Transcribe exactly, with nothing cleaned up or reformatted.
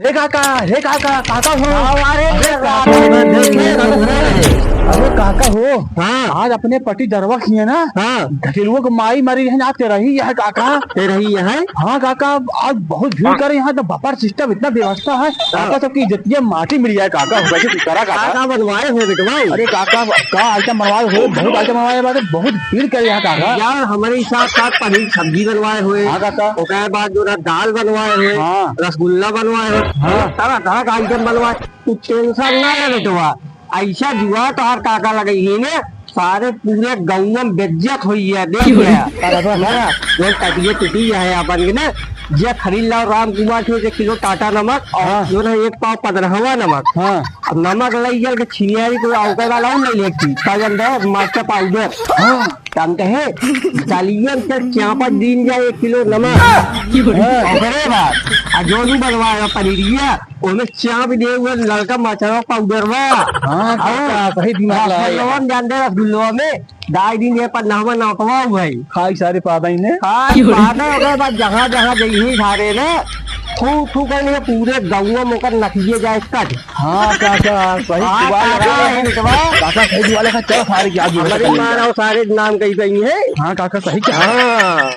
हे काका, हे काका, काका हो। हाँ, अरे अरे काका, काका, देखे, अरे काका हो। हाँ। आज अपने पट्टीदारवा किए ना, हाँ। ढकेलुआ के माई मरी है ना, तेरा ही यह काका। तेरा ही यह है? हाँ काका, आज बहुत भीड़ करे यहाँ तो, बफर सिस्टम, इतना व्यवस्था है। हाँ। काका सबकी इज्जतिया माटी मिल जाए काका, वैसे कुछ करा काका। काका बनवाए हो बेटवा? अरे काका, का आइटम बनवाए हो? बहुत आइटम बनवाए बाटे, बहुत भीड़ करे यहाँ काका। यार, हमरे साथ साथ पनीर सब्जी बनवाए हुए। हाँ काका। ओकरे बाद जो ना दाल बनवाए हुए, हाँ। रसगुल्ला बनवाए हुए, हाँ। तरह तरह का आइटम बनवाए। तू टेंशन ना ले बेटवा, ऐसा जुआ तोहार काका लगई ही ने, सारे पूरे गौवा में बेइज्जत होई है, देख ले। अरे वाह। ना, जो कटिए पिटी है अपन के ना, जे खरीद लाओ राम कुमार के एक किलो टाटा नमक और हाँ। जो ना एक पाव पन्द्रहवा नमक। हाँ। अब नमक लई चल के छिनियारी कोई औके वाला और ले लेती, का जानते हैं, मास्टर पाउडर। हाँ। जानते हैं, दलियन से चापत दीन जाए एक किलो नमक। हाँ। ओकरे बाद, आ जो भी बनवाए पनीरिया, ओमे चाप दे हुए ललका मचरवा पाउडरवा। हाँ, काका, और सही दिमाग लगाया। रसगुल्लवा में जानते हैं, रसगुल्लवा में डाल दिन ये पर नहवा नौकवा हुआ है। खाई सारे पादा ही ने। खाई पादा, ओकरे बाद जहाँ जहाँ जइही सारे ने, थू थू कर लिए पूरे गौवा में ओकर नकिए जाए कट। हाँ, काका, सही हाँ, जुगाड़ काका, लगाया है। बेटवा। काका, सही जुगाड़ लगा, चल सारे की आज हमारे मारा और सारे नाम कही गई है। हाँ, काका, सही कहा। हाँ।